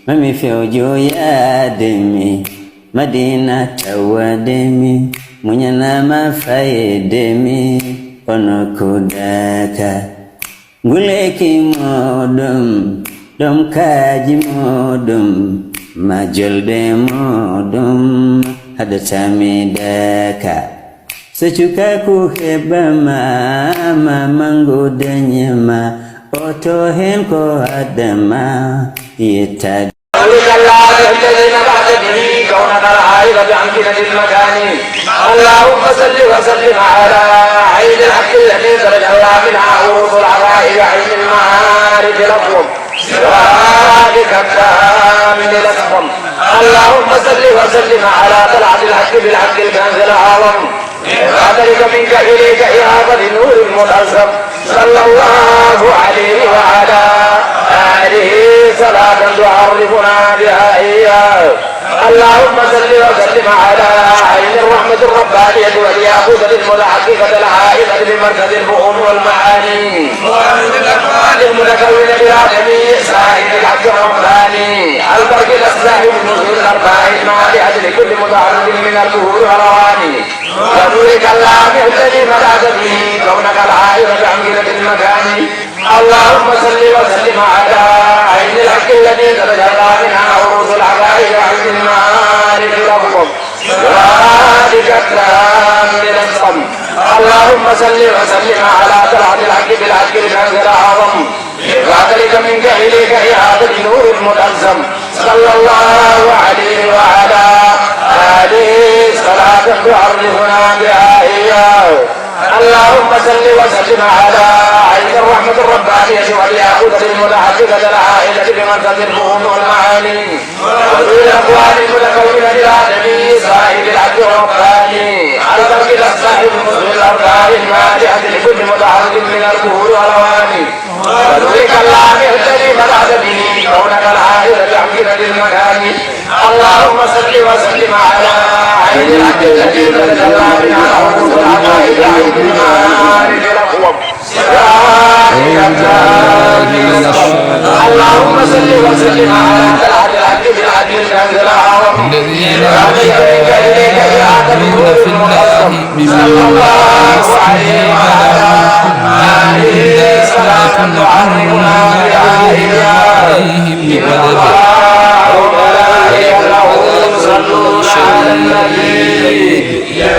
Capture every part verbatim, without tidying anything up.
Mami fewjo yaade mi Madina tawade mi, muñanama fayde mi, kono kudaka. Nguleki muɗum, ɗum kaaji muɗum, ma jolde muɗum, haɗata mi daka. So cukaaku heɓama, ma mangu dañema, oto hen ko adama, yettade. أسألك الله الذي نبعت به كونك العائد بأمكنة المكان. اللهم صل وسلم على عين الحق التي تتجلى منها عروش الحقائق عين المعارف الأقوم. صراطك التام الأسقم. اللهم صل وسلم على طلعة الحق بالحق الكنز الأعظم. بفضلك منك إليك إعادة النور المطلسم. صلى الله عليه وعلى آله صلاة تعرفنا بها إياه. اللهم صل وسلم على عين الرحمة الربانية والياقوتة المتحققة الحائطة بمركز الفهوم والمعاني. المتكون بالآدمي صاحب الحق الرباني. البرق الأصلح المظهر الأرباح المالئة لكل متعرض من البحور والأواني. ونورك اللامع الذي ملأت به كونك الحائط بأمكنة المكان. اللهم صل وسلم على عين الحق التي تتجلى منها عروش الحقائق عين المعارف الأكبر. صراطك التام الأسقم. اللهم صل وسلم على طلعة الحق بالحق الكنز الأعظم. بفضلك منك إليك إعادة النور المتلزم. صلى الله عليه وعلى آله صلاة تعرفنا بها إياه. اللهم صل وسلم على عين الرحمة الربانية والياقوتة المتحققة العائدة بمركز الفهوم والمعاني. وذوي الأكوان المتكونة الآدمي صاحب العبد الرباني. على درب الأسماء المثل الأرباب الناجحة لكل متعرض من البحور والأواني. ونورك اللامع الذي بدأت به كونك العائلة أمكنة المكان. اللهم صل وسلم على عين الحق التي تتجلى منها عروش الحقائق عين المعارف الأقوم. صراطك التام. اللهم صل وسلم على طلعة الحق بالعدل الكنز الأعظم. الذين يجاهدون في الله بما يسمى على حجة الله فلا تنعم عليهم وغضبه. وملائكته يصلون على النبي. يا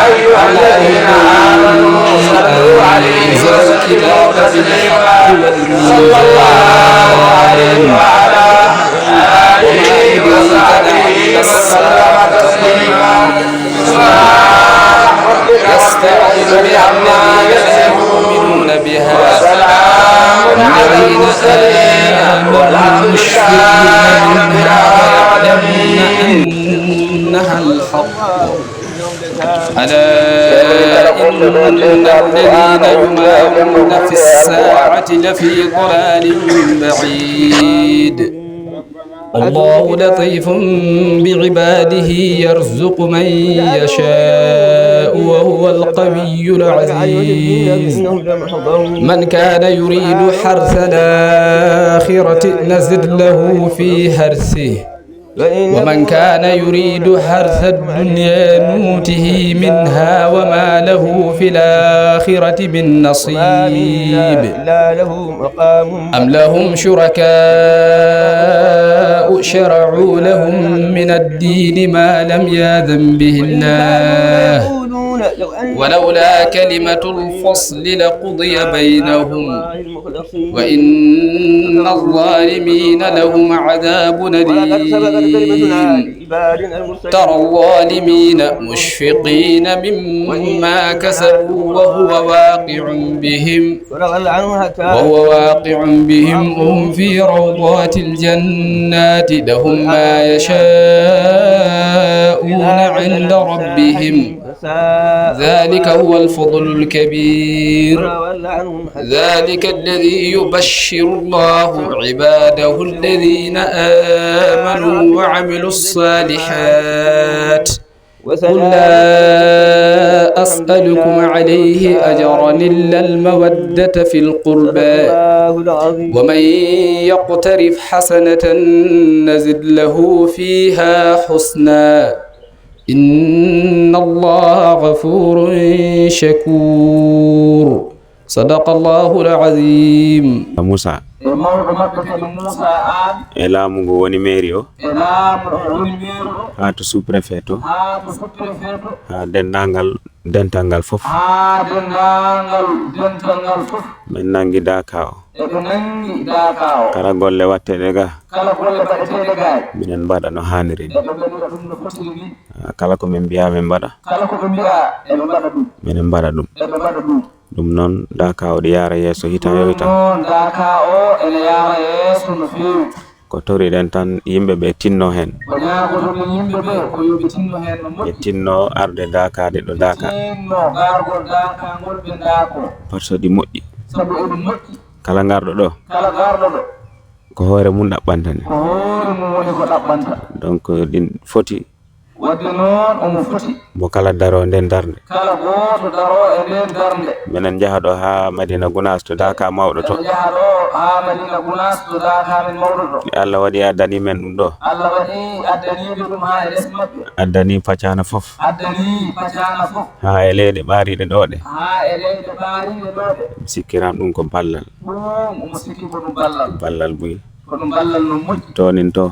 أيها الذين آمنوا صلوا عليه وسلموا تسليما. صلى الله عليه وعلى آله وصحبه وسلم تسليما. سبحان ربك رب العزة عما يصفون. يؤمنون بها. وسلام على المرسلين. والحمد لله رب العالمين. أنها الحق. ألا إن الذين يمارون في الساعة لفي ضلال بعيد. الله لطيف بعباده يرزق من يشاء وهو القوي العزيز. من كان يريد حرث الآخرة نزد له في حرثه ومن كان يريد حرث الدنيا نوته منها وما له في الآخرة من نصيب. أم لهم شركاء شرعوا لهم من الدين ما لم يأذن به الله ولولا كلمة الفصل لقضي بينهم وإن الظالمين لهم عذاب أليم. ترى الظالمين مشفقين مما كسبوا وهو واقع بهم وهو واقع بهم وهم في روضات الجنات لهم ما يشاءون عند ربهم ذلك هو الفضل الكبير. ذلك الذي يبشر الله عباده الذين آمنوا وعملوا الصالحات قل لا أسألكم عليه أجرا إلا المودة في القربى، ومن يقترف حسنة نزد له فيها حسنا، إن الله غفور شكور. صدق الله العظيم. Muusa. E mawɗo maɓɓe kadi Muusa Aan. E laamu ngu woni mairie o. E laamu o woni mairie o. Haa to sous-préfet to. Haa to sous-préfet to. Haa denndaangal dental ngal fof. Haa denndaangal dental ngal fof. Min nanngi Daakaa o. Eɓe nanngi Daakaa o. Kala golle waɗteeɗe ga. Kala golle baɗeteeɗe ga. Minen mbaɗa no haaniri ni. Eɓe mbaɗira ɗum no fotiri ni. Ah, kala ko min mbiyaa min mbaɗa. Kala ko ɓe mbiyaa eɓe mbaɗa ɗum. Minen mbaɗa ɗum. Eɓe mbaɗa ɗum. Ɗum noon, Daakaa o ɗi yaara yeeso hitaande o hitaande. Ɗum noon, Daakaa o ene yaara yeeso no feewi. Ko toriɗen tan yimɓe ɓe tinno heen. Ko ñaagotoɗen yimɓe ɓe ko yo ɓe tinno heen no moƴƴi. Ɓe tinno arde Daakaa de ɗo Daakaa. Ɓe tinno gargol Daakaa ngol ɓe Daako. Par ce que ɗi moƴƴi. Sabu eɗi moƴƴi. Kala garɗo ɗo. Kala garɗo ɗo. Ko hoore mum ɗaɓɓanta ni. Ko hoore mum woni ko ɗaɓɓanta. Donc, ɗin foti. Wadde noon omo foti. Mo kala daro nden darnde. Kala gooto daro e nden darnde. Minen njaha ɗo haa Madina Gunaas to Daakaa mawɗo to. Eɓe njaha ɗo haa Madina Gunaas to Daakaa men mawɗo to. Allah waɗi addani men ɗum ɗo. Allah waɗi addaniiɓe ɗum haa e les maɓɓe. Addani Pacaana fof. Addani Pacaana fof. Haa e leyɗe ɓaariiɗe ɗo ɗe. Haa e leyɗe ɓaariiɗe ɗo ɗe. Mi sikkiran ɗum ko ballal. Ɗum omo sikki ko ɗum ballal. Ballal buy. Ko ɗum ballal no moƴƴi. Toonin to.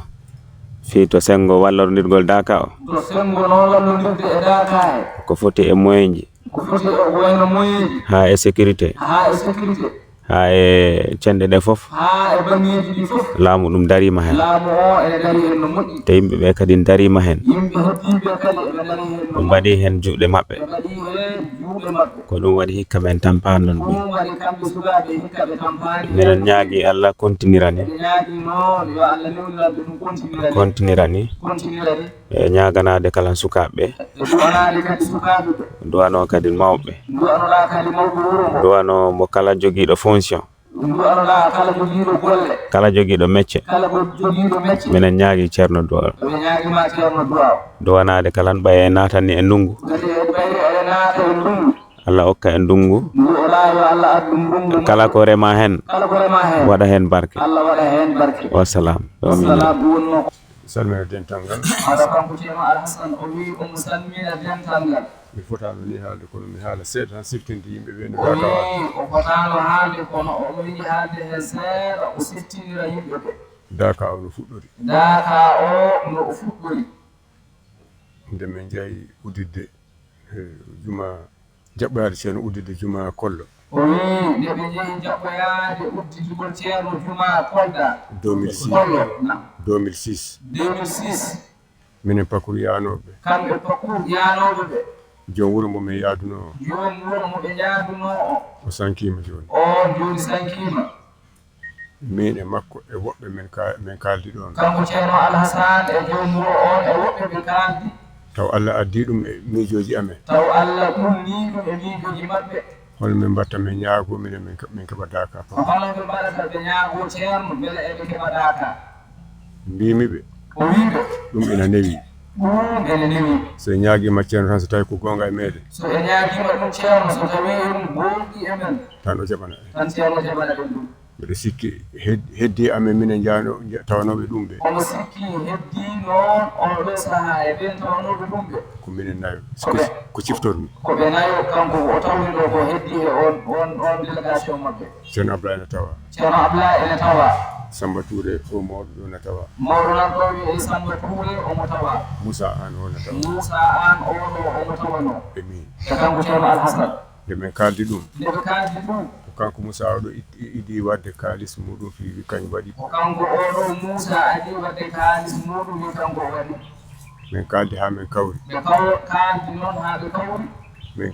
Fii to senngo wallondirgol Daakaa o. To senngo noon wallondirde e Daakaa he. Ko foti e moyenji. Ko foti e wayno moyenji. Haa e sécurité. Haa e sécurité. Haa e cenɗe ɗe fof. Haa e baŋŋeeji ɗi fof. Laamu ɗum dariima heen. Laamu o ene dari heen no moƴƴi. Te yimɓe ɓe kadi dariima heen. Yimɓe heddiiɓe kadi eɓe dari heen no moƴƴi. Ɓe mbaɗi heen juuɗe maɓɓe. Ɓe mbaɗi heen juuɗe maɓɓe. Ko ɗum waɗi hikka men tampaani ɗum. Ɗum waɗi kamɓe sukaaɓe hikka ɓe tampaani. Minen ñaagi Allah kontinirani. Ɓe ñaagi noon yo Allah newniran ɓe ɗum kontinirani. Kontinirani. Kontinirani. E ñaaganaade kala sukaaɓe ɓe. E duwanaade kadi sukaaɓe ɓe. Duwanoo kadi mawɓe. Duwanoɗaa kadi mawɓe wuro ngo. Duwanoo mo kala jogiiɗo fonction. Duwanoɗaa kala jogiiɗo golle. Kala jogiiɗo mecce. Kala ko jogiiɗo mecce. Minen ñaagi Ceerno Duwaaw. Ɓe ñaagiima Ceerno Duwaaw. Duwanaade kala ɓay e naatani e ndunngu. Ngati e ɓayre eɗe naata e ndunngu. Allah okka en ndunngu. Ndu o laayo Allah addu ndunngu. Kala ko rema heen. Kala ko rema heen. Waɗa heen barke. Allah waɗa heen barke. Wassalam. Wassalam, ɗum wonnoo ko. Salmina dental ngal. Hara kanko Ceerno Alhasan o wi omo salmina dental ngal. Mi fotaano ni haalde, kono mi haala seeɗa tan, siftinde yimɓe ɓe no o Daakaa waɗi. Wi o fotaano haalde, kono omo yiɗi haalde heen seeɗa, o siftinira yimɓe ɓe. Daakaa o no fuɗɗori. Daakaa o no o fuɗɗori. Nde min njehi udditde, eh, juma jaɓɓaade Ceerno udditde juma Kollo. O wi nde ɓe njehi jaɓɓoyaade udditugol Ceerno juma Kolda. Deux mille six. Kollo, na. Deux mille six. Deux mille six. Minen Pakur yaanooɓe. Kamɓe Pakur yaanooɓe ɓe. Joom wuro mo min yaadunoo o. Joom wuro mo ɓe yaadunoo o. O sankiima jooni. O jooni sankiima. Min e makko e woɓɓe men ka-, men kaaldi ɗoon. Kanko Ceerno Alhasan e joom wuro on e woɓɓe ɓe kaaldi. Taw Allah addii ɗum e miijooji amen. Taw Allah ɓulnii ɗum e miijooji maɓɓe. Hono min mbaɗta min ñaagoo minen min ke-, min keɓa Daakaa fof. Hono ɓe mbaɗata ɓe ñaagoo Ceerno mbele eɓe keɓa Daakaa. Mbiimi ɓe. O wii ɓe. Ɗum ina newii. Ɗum ene newii. So en ñaagiima Ceerno tan, so tawii ko goonga e meeɗen. So en ñaagiima ɗum Ceerno, so tawii ɗum goonɗi e men. Tan o jaɓana en. Tan Ceerno jaɓana en ɗum. Mbeɗa sikki hed-, heddii amen minen njaano-, nja-, tawanooɓe ɗum ɓe. Omo sikki heddii noon oo ɗoo sahaa e ɓeen tawanooɓe ɗum ɓe. Ko minen nayo. Ko ɓe. Ko ciftormi. Ko ɓe nayo, kanko o tawni ɗo ko heddii e on, on, on délégation maɓɓe. Ceerno Ablaye ene tawa. Ceerno Ablaye ene tawa. Samba Touré, o mawɗo ɗo ene tawa. Mawɗo nan ɗo wiyee Samba Touré, omo tawa. Moussa Anne o ene tawa. Moussa Anne o ɗo, omo tawanoo. E min. E kanko Ceerno Alhasan. Nde min kaaldi ɗum. Nde ɓe kaaldi ɗum. Ko kanko Moussa o ɗo it-, i-, idii waɗde kaalis muɗum fii wi kañ waɗi. Ko kanko o ɗo Moussa adii waɗde kaalis muɗum wi kanko o waɗi. Min kaaldi haa min kawri. Ɓe kaw-, kaaldi noon haa ɓe kawri. Min,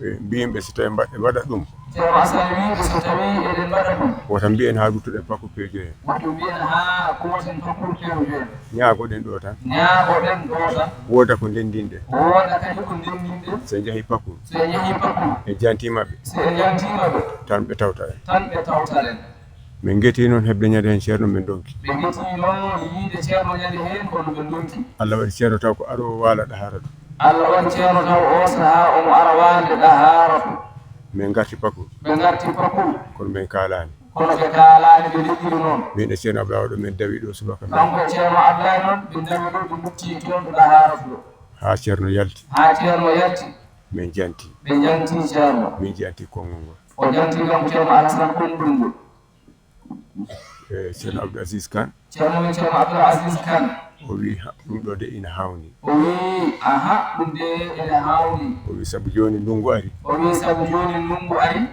ɓe mbiimi ɓe so tawii mbaɗ-, waɗat ɗum. Ceerno Hasan wii ɓe so tawii eɗen mbaɗa ɗum. Wota mbiyen haa ruttuɗen Pakur peejoyen. Wota mbiyen haa kooten Pakur peejoyen. Ñaagoɗen ɗo tan. Ñaagoɗen ɗo tan. Wooda ko ndenndinɗen. Wooda kadi ko ndenndinɗen. So en njahii Pakur. So en njahii Pakur. En jantiima ɓe. So en jantiima ɓe. Tan ɓe tawta en. Tan ɓe tawta en. Min ngetii noon heɓde ñande heen Ceerno, min ndonki. Ɓe ngetii noon yiide Ceerno ñande heen, kono ɓe ndonki. Allah waɗi Ceerno taw ko aroowo waala ɗahaara ɗum. Allah waɗi Ceerno taw oo sahaa omo ara waalde Ɗahaaratu. Min ngarti Pakur. Ɓe ngarti Pakur. Kono min kaalaani. Kono ɓe kaalaani, ɓe ndeƴƴiri noon. Min e Ceerno Abdoulaye ɗo min dawi ɗo subaka. Kanko e Ceerno Abdoulaye noon, ɓe dawi ɗo, ɓe ndutti toon ɗo Ɗahaaratu ɗo. Haa Ceerno yalti. Haa Ceerno yalti. Min janti. Ɓe janti Ceerno. Min janti konngol ngol. O janti kanko Ceerno Alhasan konngol ngol. E, Ceerno Abdou Aziz Kane. Ceerno men Ceerno Abdou Aziz Kane. O wi, "Ha, ɗum ɗo de ina hawni." O wi, "Aha, ɗum de ina hawni." O wi, "Sabu jooni ndunngu ari." O wi, "Sabu jooni ndunngu ari."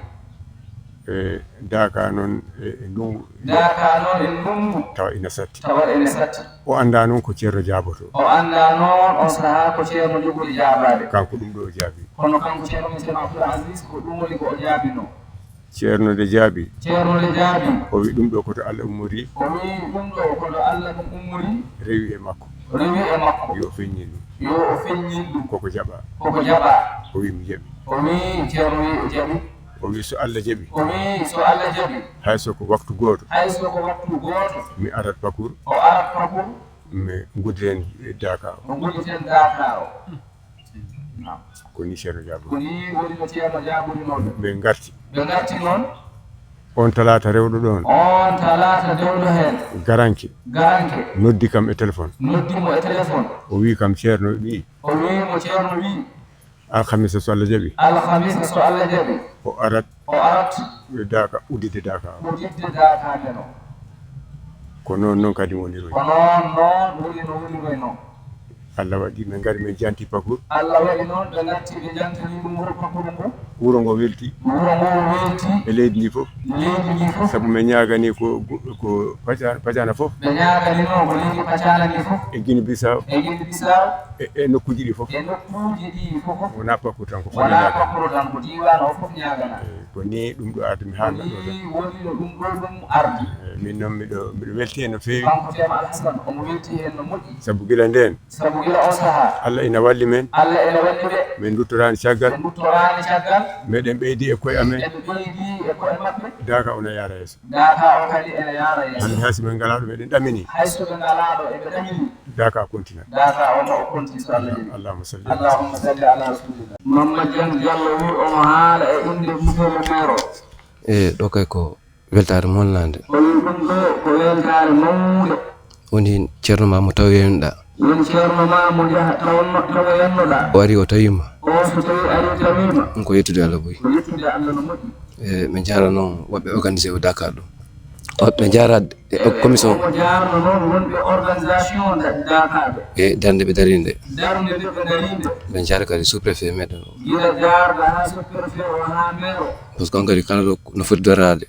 E, daaka noon e, e ndunngu. Daaka noon e ndunngu. Tawa ina satti. Tawa ina satti. O anndaa noon ko Ceerno jaaboto. O anndaa noon on sahaa ko Ceerno jogori jaabaade. Kanko ɗum ɗo o jaabi. Kono kanko Ceerno men Ceerno Abdou Aziz ko ɗum woni ko o jaabinoo. Ceerno de jaabi. Ceerno de jaabi. O wi, "Ɗum ɗo ko to Allah ummori." O wi, "Ɗum ɗo ko to Allah ɗum ummori." Rewi e makko. Rewi e makko. Yo o feññin ɗum. Yo o feññin ɗum. Koko jaɓa. Koko jaɓa. O wi, "Mi jaɓi." O wi, Ceerno wi o jaɓi. O wi, "So Allah jaɓi." O wi, "So Allah jaɓi." Hay so ko waktu gooto. Hay so ko waktu gooto. Mi arat Pakur. O arat Pakur. Mi nguddiren daaka o. Mo nguddiren daaka o. Ko ni Ceerno Jaabori. Ko ni woni no Ceerno Jaabori noon. Ɓe ngarti. Ɓe ngarti noon. On talaata rewɗo ɗoon. On talaata rewɗo heen. Garanke. Garanke. Noddi kam e téléphone. Noddi mo e téléphone. O wi kam, "Ceerno wi." O wi mo, "Ceerno wi." Alhamisa so Allah jaɓi. Alhamisa so Allah jaɓi. O arat. O arat. Daaka, uddide daaka. Uddide daaka men o. Ko noon noon kadi woniroy. Ko noon noon woni no woniroy noon. Allah waɗi min ngari min janti Pakur. Allah waɗi noon ɓe ngarti ɓe jantani ɗum wuro Pakur ngu. Wuro ngo welti. Wuro ngo welti. E leydi ndi fof. Leydi ndi fof. Sabu min ñaagani ko, ko Paca-, Pacana fof. Ɓe ñaaganino ko leydi Pacana ndi fof. E Guinée Bissau. E Guinée Bissau. E, e nokkuuji ɗi fof. E nokkuuji ɗi fof. Wonaa Pakur tan, ko fof. Wonaa ñaagani. Pakur tan, ko diiwaan o fof ñaagana. Eyi, ko ni ɗum ɗo ardi mi haa ɗo ɗo. Ko ni woni no ɗum ɗo ɗum ardi. Eyi, min noon miɗo, miɗo welti heen no feewi. Kanko Ceerno Alhasan, omo welti heen no moƴƴi. Sabu gila ndeen. Sabu gila on sahaa. Allah ina walli men. Allah ina walli ɓe. Min nduttoraani caggal. Ɓe nduttoraani caggal. Meɗen ɓeydi e koye amen. Eɓe ɓeydi e koye maɓɓe. Daaka ona yaara yeeso. Daaka o kadi ene yaara yeeso. Hannde hay so ɓe ngalaa ɗo, meɗen ɗamini. Hay so ɓe ngalaa ɗo, eɓe ɗamini. Daaka continue. Daaka o ma o continue so Allah jaɓi. Allahumma salli. Allahumma salli ala rasulillah. Mamma Dieng Diallo wi omo haala e innde monsieur le maire o. E ɗo kay ko weltaare mawnaande. O wi ɗum ɗo ko weltaare mawnde. Woni ceerno ma mo tawoyannoɗaa. Woni ceerno ma mo njaha tawanno-, tawoyannoɗaa. O ari o tawiima. O so tawi ari tawiima. Ɗum ko yettude Allah boy. Ko yettude Allah no moƴƴi. E, min njaara noon woɓɓe organisé o Dakar ɗo. O, min njaara e, o commission. Omo jaarno noon wonɓe organisation da-, Dakar ɓe. E darnde ɓe darinde. Darnde nde ɓe darinde. Min njaara kadi sous-préfet meɗen o. Gila jaarɗo haa sous-préfet o haa maire o. Par ce que on kadi kala ɗo no foti daraade.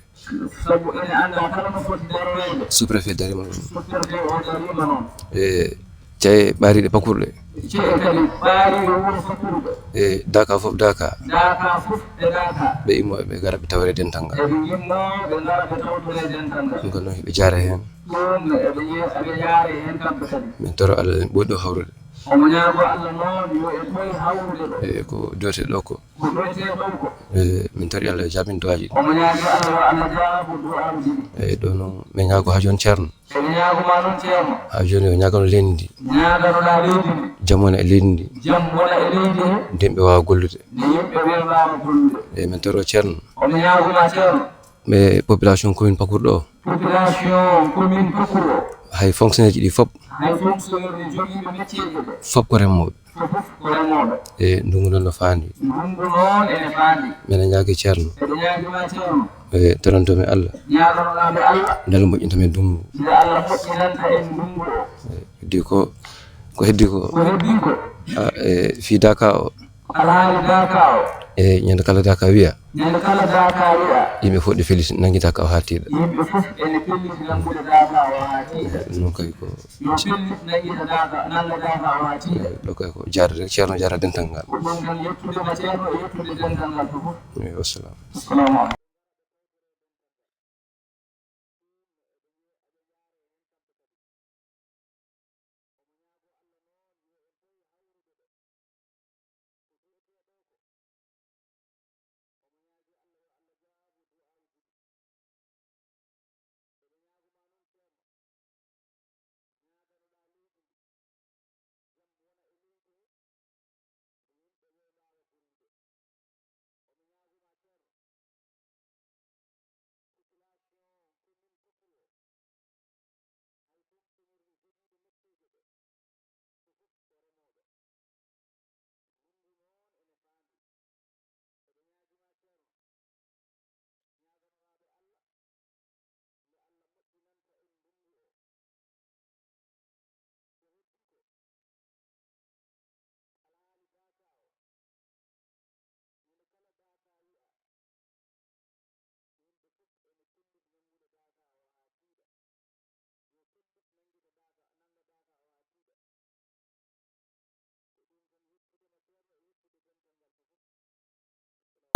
Sabu ene anndaa kala no foti daroreede. Sous-préfet darima noon. Sous-préfet o darima noon. E caye ɓaariiɗe Pakur ɗe. Caye kadi ɓaariiɗe wuro Pakur ɗe. E daaka fof daaka. Daaka fof e daaka. Ɓe immo ɓe ngara ɓe tawre dental ngal. Eɓe immo ɓe ngara ɓe tawtore dental ngal. Ɗum ko noon ɓe jaare heen. Ɗum eɓe ye-, eɓe jaare heen kamɓe kadi. Min toro Allah en ɓuri ɗo hawrude. Omo ñaago Allah noon yo e ɓuri hawrude ɗo. E ko doote ɗo ko. Ko ɗo teeɗon ko. E, min tori Allah jaabin du'aaji ɗi. Omo ñaagi Allah yo Allah jaabu du'aaji ɗi. E, ɗo noon, min ñaago haa jooni ceerno. Eɓe ñaaguma noon ceerno. Haa jooni o ñaagano leydi ndi. Ñaaganoɗaa leydi ndi. Jam wona e leydi ndi. Jam wona e leydi he. Nde yimɓe waawa gollude. Nde yimɓe weewaama gollude. E, min toro ceerno. Omo ñaaguma ceerno. E population commune Pakur ɗo. Population commune Pakur o. Hay fonctionnaire ji ɗi fop. Hay fonctionnaire jogiiɓe métier ji ɓe. Fop ko remooɓe. Fof ko remooɓe. E ndunngu noon no faandi. Ndunngu noon ene faandi. Mbeɗa ñaagi ceerno. Mbeɗa ñaagi ma ceerno. E toranto mi Allah. Ñaaganoɗaa mi Allah. Nde Allah moƴƴinta men ndunngu. Nde Allah moƴƴinanta en ndunngu o. E heddi ko, ko heddi ko. Ko heddi ko. A, e fii daaka o. Alhaali daaka o. E ñande kala daaka wiya. Ñande kala daaka wiya. Yimɓe fof ɗi felliti nanngi daaka o haa tiiɗa. Yimɓe fof ene felliti nanngude daaka o haa tiiɗa. Ɗum noon kay ko. Yo felliti nanngita daaka, nannga daaka o haa tiiɗa. Ɗo kay ko jaarde rek, ceerno jaara dental ngal. Ko ɗum tan yettude ma ceerno e yettude dental ngal fof. Eyi, wassalam. Assalamu aleykum.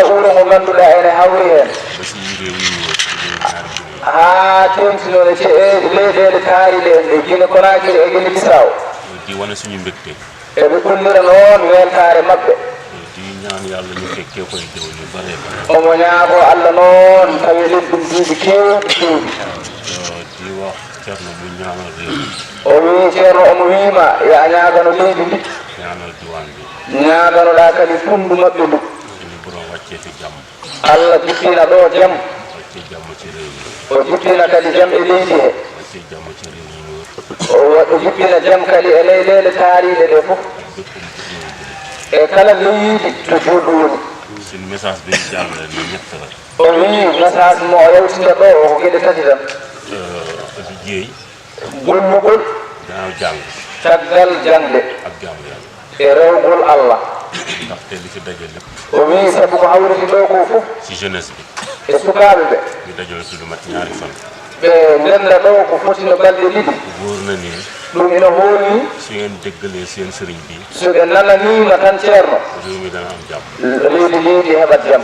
Wuro ngo ngannduɗaa ene hawri heen. Basi wuro wuro, wuro ñaari wuro. Haa teeŋtinoore ce-, e leyɗeele taariiɗe en ɗe, Gine Konaakiri e Gine Bisaaw. Di wane suñu mbégte. Eɓe kollira noon weltaare maɓɓe. Di ñaan Yàlla ñu fekkee koy déwén yu bare bare. Omo ñaagoo Alla noon tawi eɗen ɗum duuɓi keewɗi keewɗi. Di wax Ceerno mu ñaanal réew mi. O wii Ceerno omo wii ma yo a ñaagano leydi ndi. Ñaanal diwaan bi. Ñaaganoɗaa kadi funndu maɓɓe ndu. Suñu borom wàccee fi jàmm. Alla jippina ɗo jam. Wàccee jàmm ci réew mi. O jippina kadi jam e leydi he. Wàccee jàmm ci réew mi. O wa-, o jippina jam kadi e leyɗeele taariiɗe ɗe fof. Ak bépp réew mi. E kala leydi to juulɗo woni. Suñu message bi ñu jàllale na ñett la. O wii message mo o yawtinta ɗo o ko geɗe tati tan. Euh, liggéey. Gollugol. Gannaaw jàng. Caggal jaŋde. Ak jaamu Yàlla. E rewgol Alla. Ndaxte li fi daje lépp. O wii sabu ko hawriti ɗo ko fof. Ci jeunesse bi. E sukaaɓe ɓe. Ñu dajale fi lu mat ñaari fan. Ɓe ndennda ɗo ko fotino balɗe ɗiɗi. Wóor na ni. Ɗum ina hoolni. Su ngeen déggalee seen sëriñ bi. So ɓe nananiima tan Ceerno. Réew mi dana am jàmm. Leydi ndi ndi heɓat jam.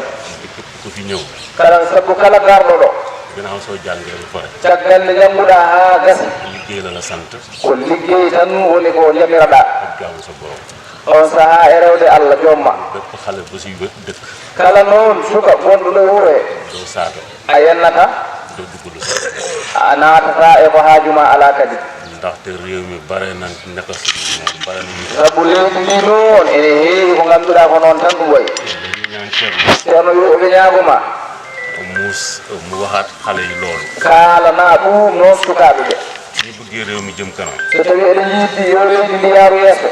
Ku fi ñëw. Kala, sabu kala garɗo ɗo. Gannaaw soo jàngee ba pare. Caggal nde njannguɗaa haa gasi. Liggéey la la sant. Ko liggéey tan woni ko njamiraɗaa. Ak jaamu sa borom. On sahaa e rewde Alla joom ma. Bépp xale bu si wé-, dëkk. Kala noon suka gonɗo ɗo wuro he. Doo saaga. A yennata. Doo dugg lu sa. A naatata e ko haaju ma alaa kadi. Ndaxte réew mi bare na naka su dul noonu, bare na ñu. Sabu leydi ndi noon ene heewi ko ngannduɗaa ko noon tan ɗum wayi. Dañuy ñaan Ceerno. Ceerno yo ɓe ñaago ma. Mu s-, mu waxaat xale yi loolu. Kaalana ɗum noon sukaaɓe ɓe. Suñu bëggee réew mi jëm kanam. So tawi eɗen yiɗi yo leydi ndi yaaru yeeso.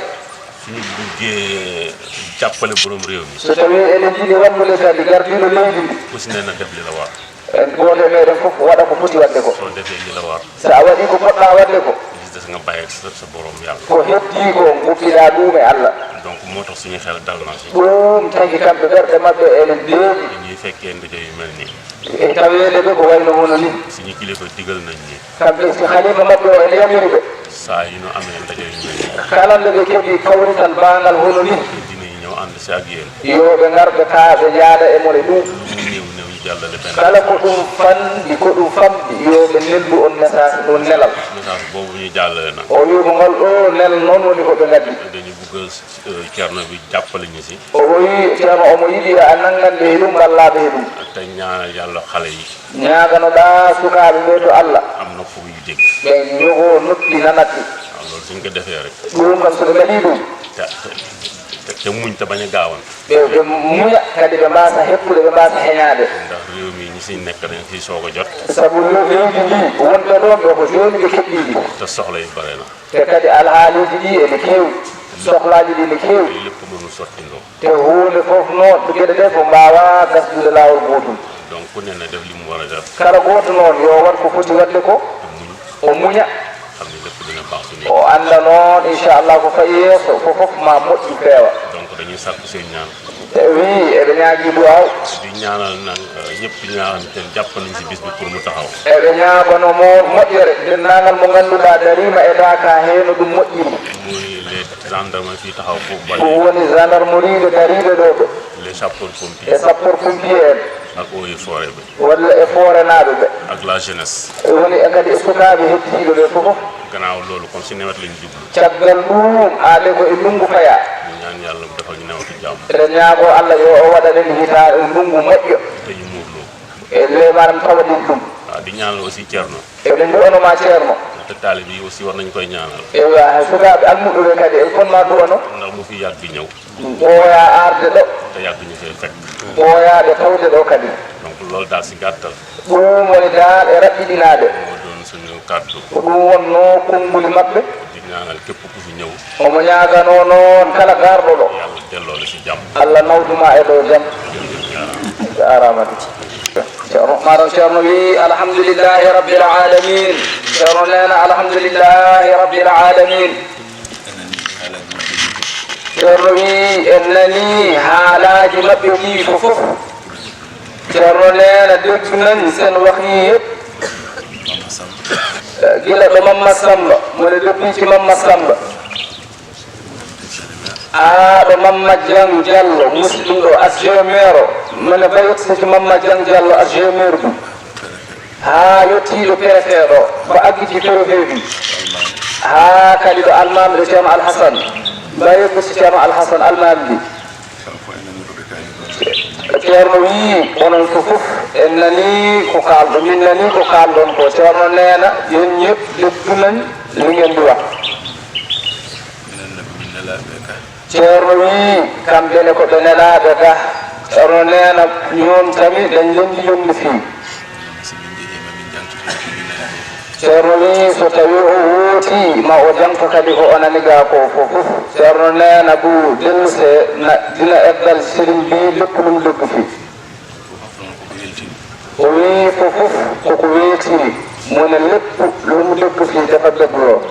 Suñu bëggee jàppale borom réew mi. So tawi eɗen yiɗi wallude kadi gardiiɗo leydi ndi. Ku si ne na def li la war. En gooto e meɗen fof waɗa ko foti waɗde ko. Soo defee li la war. So a waɗii ko poɗɗaa waɗde ko. Li des nga bàyyi ak sa, sa borom Yàlla. Ko heddii ko ngoppiɗaa ɗum e Alla. Donc moo tax suñu xel dal na si. Ɗum tagi kamɓe ɓerɗe maɓɓe ene deeƴi. Dañuy fekkee ndaje yu mel nii. E taweede ɓe ko wayno hono ni. Suñu kilifa digal nañ ni. Kamɓe si halifa maɓɓe o ene yamiri ɓe. Saa yu ñu amee ndaje yu mel nii. Kala nde ɓe keɓi kawrital baangal hono ni. Dinañ ñëw ànd si ak yéen. Yo ɓe ngar ɓe kaa ɓe njaada e mon e ɗum. Lu mu néew néew ñu jàllale benn. Kala ko ɗum fanɗi, ko ɗum famɗi, yo ɓe neldu on message, ɗum nelal. Message boobu ñu jàllale nag. O wi ko ngal ɗo nel noon woni ko ɓe ngaddi. Dañu bëgg, euh, Ceerno bi jàppale ñu si. O wi Ceerno omo yiɗi yo a nanngan ɓe he ɗum, mballaa ɓe he ɗum. Te ñaanal Yàlla xale yi. Ñaaganoɗaa sukaaɓe ɓe to Alla. Am nopp yu dégg. Ɓe njogoo noppi nanat ɗi. Waaw, loolu suñ ko defee rek. Ɗum kam so ɓe mbaɗii ɗum. Te, te, te, te muñ te bañ a gaawan. Ɓe, ɓe muña kadi ɓe mbaasa heppude, ɓe mbaasa heñaade. Ndax réew mi ñi si nekk dañ fi soog a jot. Sabu leydi ndi wonɓe ɗoon ɓe ko jooni ɓe keɓɓii ɗi. Te soxla yi bare na. Te kadi alhaaliiji ɗi ene keewi, sohlaaji ɗi ene keewi. Lépp mënul sottindoo. Te huunde fof noon, geɗe ɗe fof mbaawaa gasdude laawol gootum. Donc ku ne na def li mu war a def. Kala gooto noon yo waɗ ko foti waɗde ko, o muña. Xam ne lépp dina baax su nekk. O annda noon, inchallah, ko fayi yeeso ko fof ma moƴƴu feewa. Donc dañuy sàkku seen ñaan. Te wii eɓe ñaagii duwaaw. Di ñaanal nag, euh, ñëpp ñi nga xam te ne jàpp nañ si bis bi pour mu taxaw. Eɓe ñaagano mo moƴƴere, denndaangal mo ngannduɗaa dariima e daaka hee no ɗum moƴƴiri. Muy les gendarmes fii taxaw foofu ba. Ɗum woni gendarmerie ɓe dariiɓe ɗo ɓe. Les sapeurs pompiers. E sapeurs pompiers en. Ak eaux et forêts ɓe. Walla e foorenaaɓe ɓe. Ak la jeunesse. E woni e kadi e sukaaɓe heddiiɓe ɓe fof. Gannaaw loolu, comme si nawet lañ jublu. Caggal ɗum, aade ko e ndunngu fayaa. Ñu ñaan Yàlla mu defal ñu nawetu jàmm. Eɗen ñaagoo Alla yo o waɗan en hitaande ndunngu moƴƴo. Te ñu muurloo. E le maanaam tawaɗen ɗum. Waaw, di ñaanal aussi Ceerno. Eɗen ndu'anoo ma Ceerno. Te taalibe yi aussi war nañ koy ñaanal. Ewa, sukaaɓe almuɓɓe ɓe kadi, e kon ma du'anoo. Ndax mu fi yàgg di ñëw. Ɓooyaa arde ɗo. Te yàgg ñu fee fekk. Ɓooyaade tawde ɗo kadi. Donc loolu daal si gàttal. Ɗum woni daal e raɓɓiɗinaade. Moo doon suñu kàddu. Ko ɗum wonnoo konnguli maɓɓe. Di ñaanal képp ku fi ñëw. Omo ñaaganoo noon kala garɗo ɗo. Yàlla delloo la si jàmm. Alla nawdu ma e dow jam. Jërëjëf, jaaraama. Jaaraama. Ceerno, maaro Ceerno wi, "Alhamdulillahi Rabbil Alamin." Ceerno nee na, "Alhamdulillahi Rabbil Alamin." Ceerno wi, "En nani haalaaji maɓɓe ɗi fof fof." Ceerno nee na, "Dégg nañ seen wax yi yëpp." Gila ɗo Mamma Samba, mu ne depuis ci Mamma Samba. Haa ɗo Mamma Jang Jallo, musidɗo, adjoint maire o. Mane Bayot Siti Mamma Jang Diallo, adjoint maire ɗum. Haa yottiiɗo préfet ɗo, ko aggiti préfet bi. Haa kadi ɗo almaami ɗo Ceerno Alhasan. Bayot Siti Ceerno Alhasan, almaami bi. Ceerno wii, onon fof, en nanii ko kaalɗon, min nanii ko kaalɗon ko. Ceerno neena, yéen ñëpp dégg nañ li ngeen di wax. Ceerno wii, kamɓe ne ko ɓe nelaaɓe ga. Ceerno neena, ñoom tamit dañ leen di yónni fii. Ceerno wii, so tawii o wooti, ma o jaŋto kadi ko o nani ga ko fof fof. Ceerno neena bu delluse na dina eggal sëriñ bi lépp lu mu dégg fii. O wii, fof fof koko weetiri, mu ne lépp lu mu dégg fii dafa déglu.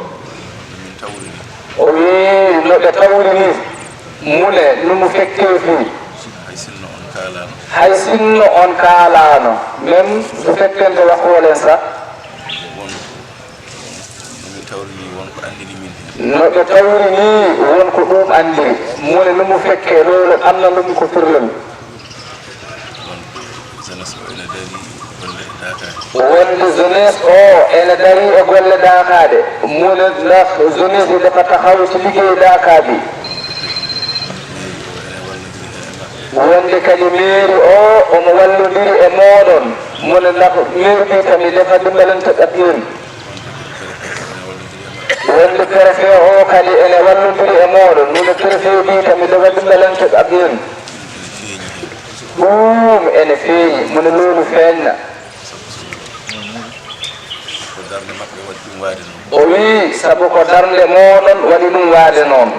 O wii, no ɓe tawri ni, mu ne nu mu fekkee fii. Hay sinno on kaalaano, même bu fekkente waxoo leen sax. No ɓe tawri ni, won ko ɗum anndiri. Mu ne nu mu fekkee loolu, am na lu mu ko firlal. Wonde jeunesse o ene darii e golle daakaaɗe. Mu ne ndax jeunesse yi dafa taxaw ci liggéey daakaa bi. Wonde kadi mairie o omo wallondiri e mooɗon. Mu ne ndax mairie bi tamit dafa dimbalante ak yéen. Wonde préfet o kadi ene wallondiri e mooɗon. Mu ne préfet bi tamit dafa dimbalante ak yéen. Ɗum ene feeñi. Mu ne loolu feeñna. Ko darnde maɓɓe waɗi ɗum waade noon. O wii, sabu ko darnde mooɗon waɗi ɗum waade noon.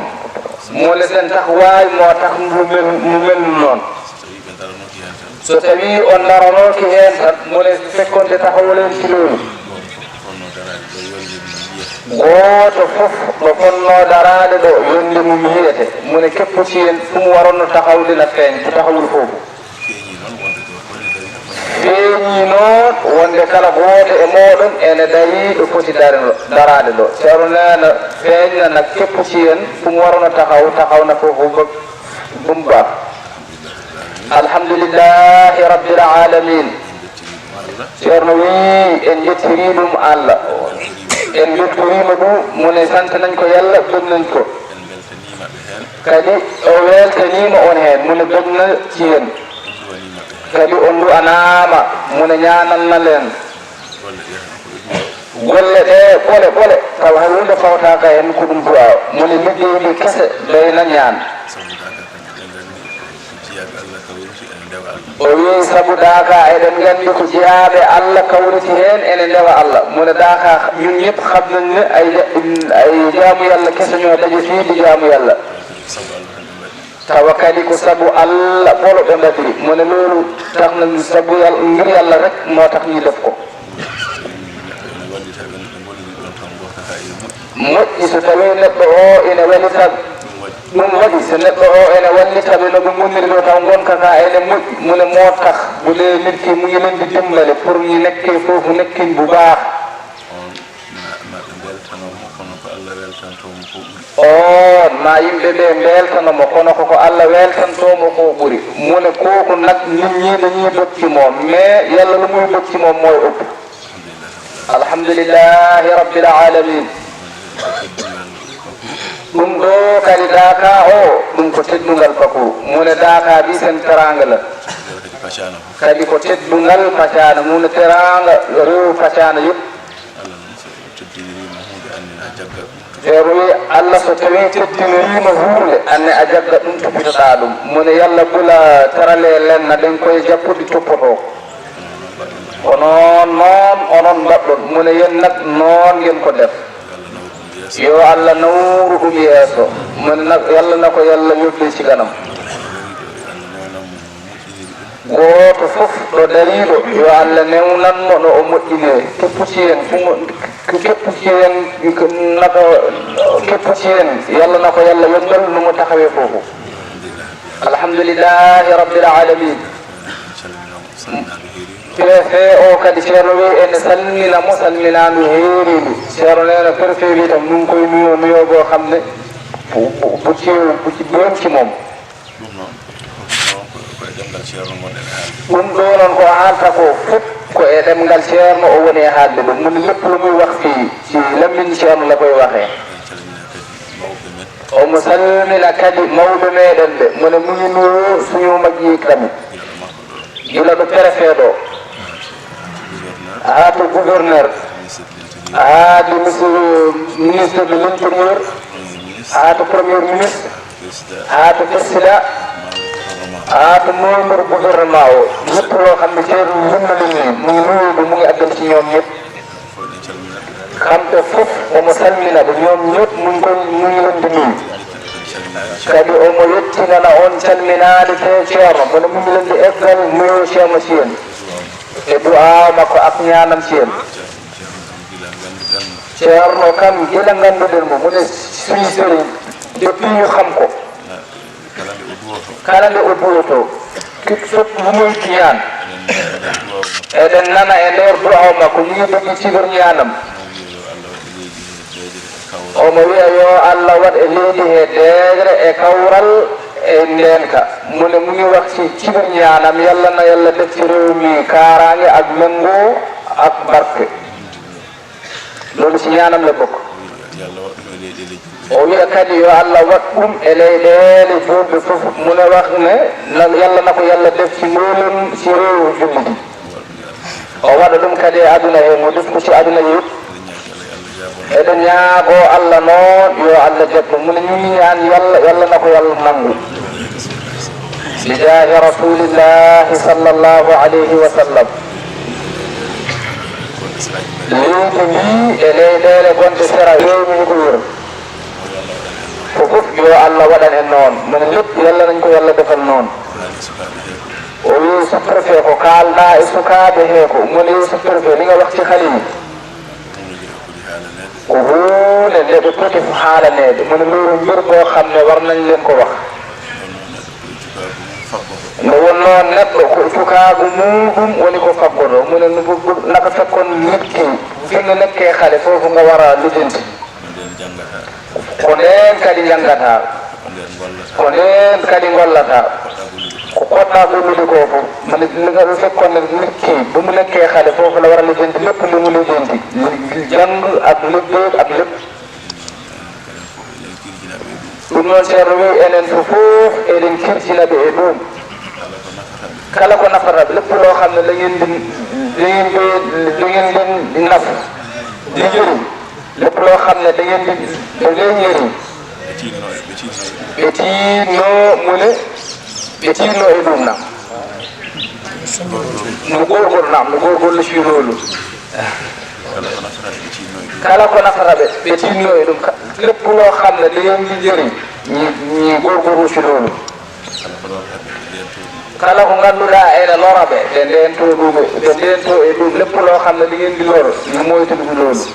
Mo le sen tax waay moo tax mu mel, mu mel noon. So tawii ɓe daranoki heen tan. So tawii on daranooki heen tan, mo le fekkonde taxawolen ci loolu. Gooto fof ɗo fonnoo daraade ɗo, yonde mum yiyete. Mu ne képp ci yéen fu mu waroon a taxaw dina feeñ, fu taxawul foofu. Feeñii noon wonde kala gooto e mooɗon ene darii ɗo foti dare-, daraade ɗo. Ceerno neena feeñna na keppu ci en, ɗum warono taxaw, taxaw na ko humba, humba. Alhamdulillahi Rabbil Alamin. Ceerno wii, en njettirii ɗum Allah. En njettoriima ɗum, mu ne sant nañ ko Yalla, gëm nañ ko. Kadi o weltaniima on heen, mu ne bég na ci yéen. Kadi o du'anaama, mu ne ñaanal na leen. Golle ɗe ɓole ɓole, tawa hay huunde fawtaaka heen, ko ɗum du'a. Mu ne liggeyɗe kese doy na ñaan. O wii, sabu daakaa, eɗen nganndi ko jiyaaɓe Allah kawriti heen, ene ndewa Allah. Mu ne daakaa, ñun ñëpp xam nañ ne ay ja-, ay jaamu Yalla kese ñoo daje fii di jaamu Yalla. Tawa kadi ko sabu Allah ɓolo ɓe mbaɗiri. Mu ne loolu tax na sabu Yal-, ngir Yalla rek moo tax ñu def ko. Moƴƴi so tawii neɗɗo o ene wallita, ɗum waɗi so neɗɗo o ene wallita ɓe no ɓe ngoniri ɗo taw ngonka ka ene moƴƴi. Mu ne moo tax bu dee nit ki mu ngi leen di dimbale pour ñu nekkee foofu nekkin bu baax. On ma, ma ɓe mbeltanoo mo kono ko Allah weltantoo mo ko ɓuri. On ma yimɓe ɓe mbeltano mo kono ko ko Allah weltantoo mo ko ɓuri. Mu ne kooku nag nit ñi dañuy bëgg ci moom, mais Yalla lu muy bëgg ci moom mooy ëpp. Alhamdulillahi Rabbil Alamin. Ɗum ɗo kadi daakaa o, ɗum ko teddungal Paku. Mu ne daakaa bi seen teraanga la. Kadi ko teddungal Pacaana, mu ne teraanga rewu Pacaana yëpp. Feeru wi Allah so tawii teddiniriima huunde, anne a jagga ɗum, toppitoɗaa ɗum. Mu ne Yalla bula teralee len na ɗen koye jappude toppotoo. Ko noon, noon onon mbaɗɗon. Mu ne yen nag noon ngen ko def. Yo Allah nawru ɗum yeeso. Mu ne nag Yalla na ko Yalla yobbe ci kanam. Gooto fof ɗo dariiɗo, yo Allah newnan mo no o moƴƴinee. Keppu ci en, fu mo, keppu ci en, naka, keppu ci en, Yalla na ko Yalla yombal no mo taxawee foofu. Alhamdulillahi Rabbil Alamin. Préfet o kadi Ceerno wi ene salmina mo salminaandu heeriindu. Ceerno neena préfet wi tam ɗum koye nuyoo, nuyoo goo xam ne bu, bu, bu ci, bu ci, bu yem ci moom. Ɗum noon, ɗum noon ko, ko e Ɗemngal Ceerno ngonɗen e haalde. Ɗum ɗo noon ko haalta ko fof ko e ɗemngal Ceerno o woni e haalde ɗum. Moni lépp lu muy wax fii ci Lamine Ceerno la koy waxee. Omo salmina kadi mawɓe meɗen ɓe, mone mu ngi nuyu suñu mag yi tamit. Gila ɗo préfet ɗo, haa to gouverneur, haa to monsieur, ministre de l'intérieur, haa to premier ministre, haa to président, haa to membre gouvernement o. Lépp loo xam ne teeru yum na leen ne mu ngi nuyu bi mu ngi àggal ci ñoom ñëpp. Kamɓe fof omo salmina ɓe ñoom ñëpp mu ngi koy mu ngi leen di nuyu. Kadi omo yettinana on calminaade te Ceerno, mone mu ngi leen di eggal nuyoo Ceerno si en e du'aa makko ak ñaanam si en. Ceerno kam gila ngannduɗen mo, mu ne suñu sëriñ depuis ñu xam ko. Kala nde o duwotoo, kala nde o duwotoo, ki fof mu muy ñaan, eɗen nana e nder du'aaw makko, mu ngi doggi ci biir ñaanam. Omo wiya yo Allah waɗ e leydi he deegre e kawral e ndeenka. Mu ne mu ngi wax ci ci biir ñaanam, Yàlla na Yàlla def ci réew mi kaaraange ak méngoo ak barke. Loolu ci ñaanam la bokk. O wiya kadi yo Allah waɗ ɗum e leyɗeele juulɓe fof. Mu ne wax ne na Yàlla na ko Yàlla def ci mboolem ci réew jullit yi. O waɗa ɗum kadi e aduna he, mo def ko ci aduna he yëpp. Eɗen ñaagoo Allah noon yo Allah jaɓ ɗum. Mu ne ñu ngi ñaan Yàlla, Yàlla na ko Yàlla nangu. Bi jaahi Rasulillahi sallallahu alayhi wa sallam. Leydi ndi e leyɗeele gonɗe sera leydi ndi ko wuro. Ko fof yo Allah waɗan en noon. Mene lépp Yàlla nañ ko Yàlla defal noon. O wi sous-préfet ko kaalɗaa e sukaaɓe he ko. Mu ne sous-préfet li nga wax ci xale yi. Ko huunde nde ɓe poti haalaneede. Mu ne loolu mbir boo xam ne war nañ leen ko wax. Nde wonnoo neɗɗo ko cukaagu muuɗum woni ko faggoto. Mu ne naka fekkon nit ki fi nga nekkee xale foofu nga war a lijjanti. Ko ndeen kadi njanngataa. Ko ndeen kadi ngollataa. Ko poɗɗaa gollude ko fof. Mane naka fekkon nit ki bu mu nekkee xale foofu la war a lijjanti lépp li mu lijjanti. Jàng ak liggéey ak lépp. Ɗum noon Ceerno wi enen fof fof eɗen kirjina ɓe e ɗum. Kala ko nafata ɓe, lépp loo xam ne da ngeen di da ngeen di da ngeen di naf di njëriñ, lépp loo xam ne da ngeen di da ngeen njëriñ. Ɓe tiinno mu ne ɓe tiinno e ɗum na. No góorgóorlu na am no góorgóorlu si loolu. Kala ko nafata ɓe ɓe tinno e ɗum. Lépp loo xam ne da ngeen di njëriñ ñi ñi góorgóorlu si loolu. Kala ko ngannduɗaa ene lora ɓe ɓe ndento ɗum ɓe ndento e ɗum lépp loo xam ne da ngeen di lor ñu moytu ɗum loolu.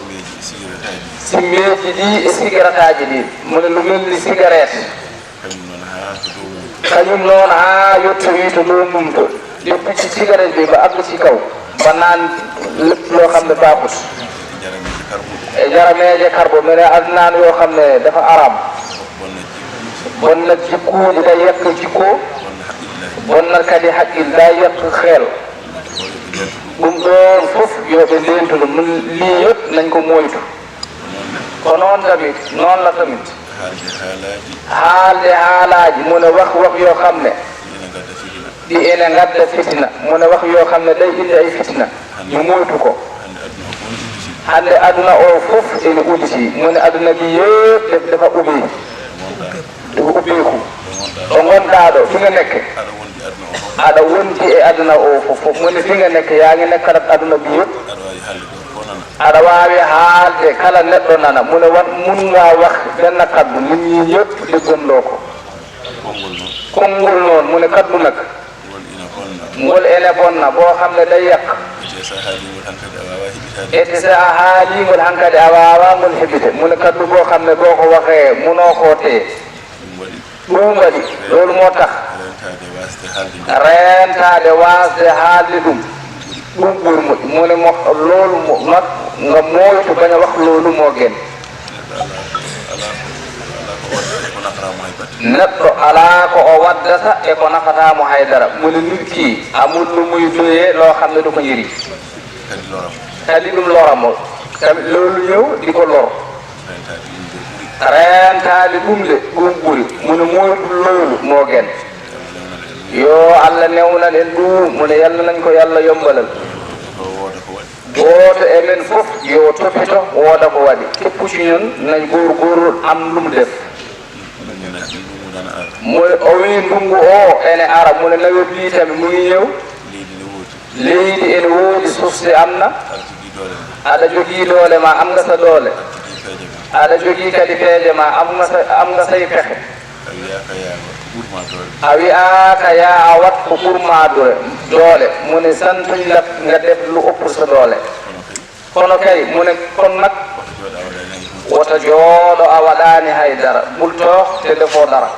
Simmeeji ɗi e sigaretaaji ɗi mu ne lu mel ni cigarette. Kañum noon haa yettoyi to dow mum to. Depuis ci cigarette bi ba àgg ci kaw ba naan lépp loo xam ne baaxut. E jarameeje karbo mene ak naan yoo xam ne dafa araam. Bon nag jikkuuji day yàq jikko. Bon nag kadi haqqil day yàq xel. Ɗum ɗoon fof yo ɓe ndeentu ɗum lii yëpp nañ ko moytu. Ko noon tamit noon la tamit. Haalde haalaaji. Haalde haalaaji mu ne wax wax yoo xam ne ɗi ene ngadda fitina mu ne wax yoo xam ne day indi ay fitina ñu moytu ko. Hannde aduna o fof ene udditi mu ne aduna bi yëpp dafa ubbi. Ɗum ubbeeku ɗo ngonɗaa ɗo fi nga nekke. Aɗa wondi e aduna o fof fof mu ne fi nga nekke yaa ngi nekkalat aduna bi yëpp. Aɗa waawi haalde kala neɗɗo nana mu ne wan mun ngaa wax benn kaddu nit ñi ñëpp déggoon loo ko. Konngol noon mu ne kaddu nag. Ngol ene bonna boo xam ne day yàq. Ete so a haalii ngol hankadi a waawaa ngol heɓite mu ne kaddu boo xam ne boo ko waxee munoo koo tee. Ɗum waɗi loolu moo tax reentaade waasde haalde ɗum. Ɗum ɓuri moƴƴi mu ne mo loolu mo mag nga moytu bañ a wax loolu moo gën. Neɗɗo alaa ko o waddata e ko nafata mo hay dara. Mu ne nit ki amul lu muy doyee loo xam ne du ko njëriñ. Kadi ɗum lora mo. Tamit loolu ñëw di ko lor. Rentaade ɗum de ɗum ɓuri. Mu ne moytu loolu moo gën. Yoo Allah newnan en ɗum, mu ne Yalla nañ ko Yalla yombalal. Gooto e men fof yo toppito wooda ko waɗi. Képp ci ñun nañ góorgóorlu am lu mu def. Mu ne o wii ndungu o ene ara, mu ne nawet bi tamit mu ngi ñëw. Leydi ene woodi, suuf si am na. Aɗa jogii doole ma, am nga sa doole. Aɗa jogii kadi peeje ma, am nga sa, am nga say pexe. A wiyaaka yaa a wat ko ɓur ma doole. A wiyaaka yaa a wat ko ɓur ma doole. Doole. Mu ne santuñ la nga def lu ëpp sa doole. Kono kay. Kono kay, mu ne kon nag, wota jooɗo a waɗaani hay dara. Bul toog te defoo dara.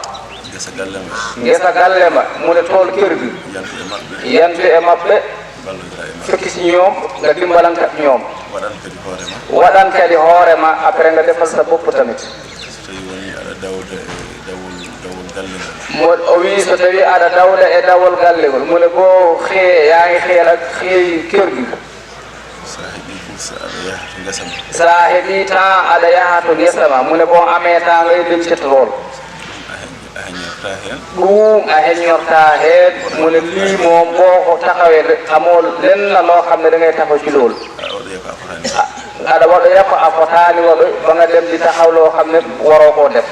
Ngesa galle ma. Ngesa galle ma, mu ne tool kër gi. Yantu e maɓɓe. Yantu e maɓɓe. Ballondira e maɓɓe. Fekki si ñoom, nga dimbalankat ñoom. Waɗan kadi hoore ma. Waɗan kadi hoore ma, après nga defal sa bopp tamit. So tawi woni aɗa dawda e dawol, dawol galle ngol. Mo, o wii so tawi aɗa dawda e dawol galle ngol, mu ne boo xëyee, yaa ngi xëyal ak xëy kër gi. Sa heɓi fursa aɗa yaha to ngesa ma. Sa heɓi temps aɗa yaha to ngesa ma, mu ne boo amee temps ngay dem ci tool. A heñ-, a heññorta heen. Ɗum a heññorta heen, mu ne lii moom boo ko taxawee de, amoo lenn loo xam ne da ngay taxaw ci loolu. A waɗa ko a fotaani. A, aɗa waɗoya ko a fotaani waɗoy, ba nga dem di taxaw loo xam ne waroo koo def.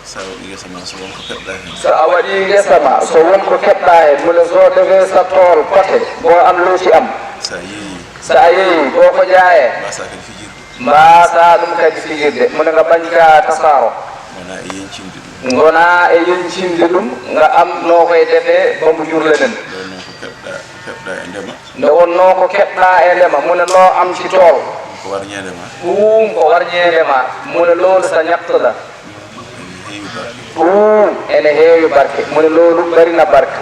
So a waɗii ngesa ma, so won ko keɓɗaa heen. So a waɗii ngesa ma, so won ko keɓɗaa heen, mu ne so defee sa tool pote, boo am loo ci am. So a yeeyii. So a yeeyii, boo ko jaayee. Mbaasaa kadi fijirde. Mbaasaa ɗum kadi fijirde, mu ne nga bañ ka tasaaro. Ngonaa e yeñcinde ɗum. Ngonaa e yeñcinde ɗum, nga am noo koy defee ba mu jur leneen. Ɗo noon ko keɓɗaa, ko keɓɗaa e ndema. Nde wonnoo ko keɓɗaa e ndema, mu ne loo am ci tool. Ko warñeende ma. Ɗum ko warñeende ma, mu ne loolu sa ñaxtu la. Ɗum ene heewi barke. Ɗum ene heewi barke, mu ne loolu bari na barke.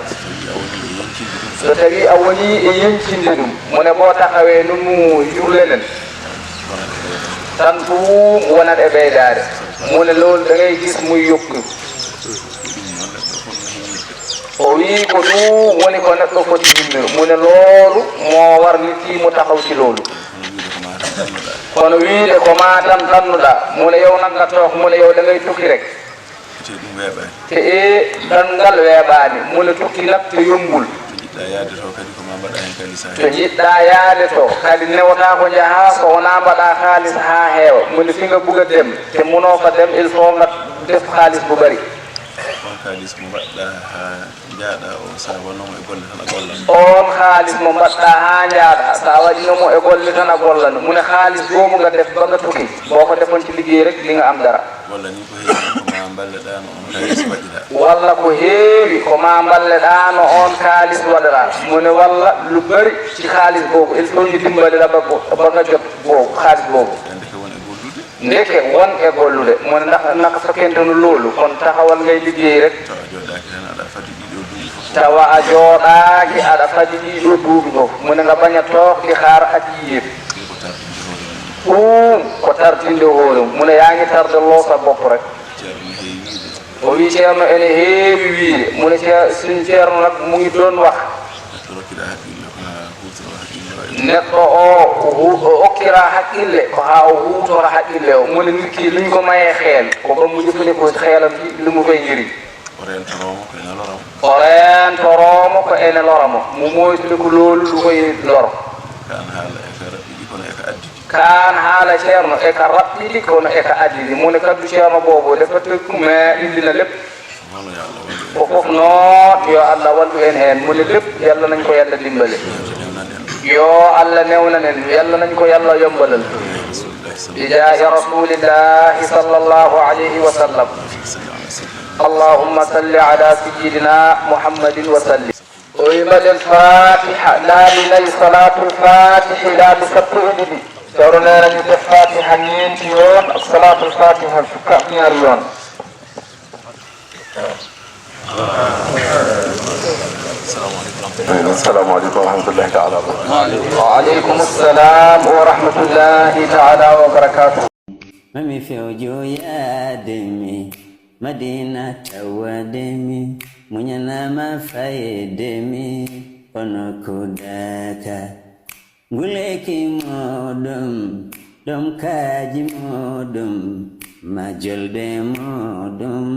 So tawi a wonii e yeñcinde ɗum, mu ne boo taxawee nu mu jur leneen. Tan ɗum wonat e ɓeydaade. Mu ne loolu da ngay gis muy yokku. O wii ko ɗum woni ko neɗɗo foti himmir. Mu ne loolu moo war nit ki mu taxaw ci loolu. Kono wiide ko maa tan ɗannuɗaa, mu ne yow nag nga toog, mu ne yow da ngay tukki rek. Te ɗum weeɓaani. Te e ɗanngal weeɓaani, mu ne tukki nag te yombul. To njiɗɗaa yaade to kadi ko maa mbaɗaa heen kaalis haa heewa. To njiɗɗaa yaade to kadi newataa ko njahaa so wonaa mbaɗaa kaalis haa heewa. Mu ne fi nga bugg a dem, te munoo fa dem, il faut nga def kaalis bu bari. On kaalis mo mbaɗɗaa haa njaaɗaa o, so a wonoo mo e golle tan a gollan. On kaalis mo mbaɗɗaa haa njaaɗaa, so a waɗino mo e golle tan a gollan. Mu ne kaalis boobu nga def ba nga tukki, boo ko defoon ci liggéey rek di nga am dara. Walla ni ko heewi ko maa mballeɗaano on kaalis waɗiraa. Walla ko heewi ko maa mballeɗaano on kaalis waɗiraa. Mu ne walla lu bari ci kaalis boobu, il faut ñu dimbali la ba ko, ba nga jot boobu, kaalis boobu. Ndeke won e gollude. Ndeke won e gollude. Mu ne ndax naka fekkente no loolu, kon taxawal ngay liggéey rek. Tawa a jooɗaaki tan aɗa fadi ɗiɗo duuɓi fof. Tawa a jooɗaaki aɗa fadi ɗiɗo duuɓi fof. Mu ne nga bañ a toog di xaar at yii yëpp. Ɗum ko tardinde hoore mum. Ɗum ko tardinde hoore mum. Mu ne yaa ngi tardaloo sa bopp rek. Ceerno heewi wiide. O wii Ceerno ene heewi wiide. Mu ne Ceer-, suñ Ceerno nag mu ngi doon wax. Neɗɗo rokkiraa haqqille ko haa huutora haqqille o e. Neɗɗo o hu-, o okkiraa haqqille ko haa o huutora haqqille o. Mu ne nit ki luñ ko mayee xeel, ko ba mu jëfandikoo xeelam bi, lu mu koy njëriñ. O reentoroo mo ko ene lora mo. O reentoroo mo ko ene lora mo. Mu moytude ko loolu lu koy lor. Kaan haala e ka raɓɓiɗi kono e ka addidi. Kaan haala Ceerno e ka raɓɓiɗi kono e ka addidi. Mu ne kaddu Ceerno boobu dafa tëkku, mais indi na lépp. Ko fof noon, yo Allah wallu en heen. Mu ne lépp, Yalla nañ ko Yalla dimbale. Yo Allah newnan en, Yalla nañ ko Yalla yombalal. Bi jaahi Rasulillahi sallallahu alayhi wa sallam. Allahumma salli ala sayyidina Muhammadin wa sallim. O wi mbaɗen Fatiha laabi nayi, Salatul Fatihi laabi sappo e ɗiɗi. Ceerno nee na ñu def Fatiha ñeenti yoon, Salatul Fatiha fukk ak ñaari yoon. Assalaamu aleykum wa rahmatullahi taala wa barakatuh. Wa aleykum assalam wa rahmatullahi taala wa barakatuh. Mami few juyaade mi. Madina tawademi, muñanama fayedemi, ono kudaka. Nguleki moɗum, ɗom kaji moɗum, majolde moɗum,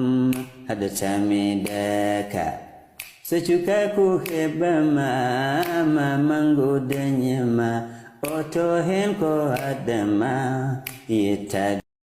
hadatami daka. Socuka ku heɓama, ma mangu dañema, oto hen ko adama, yetta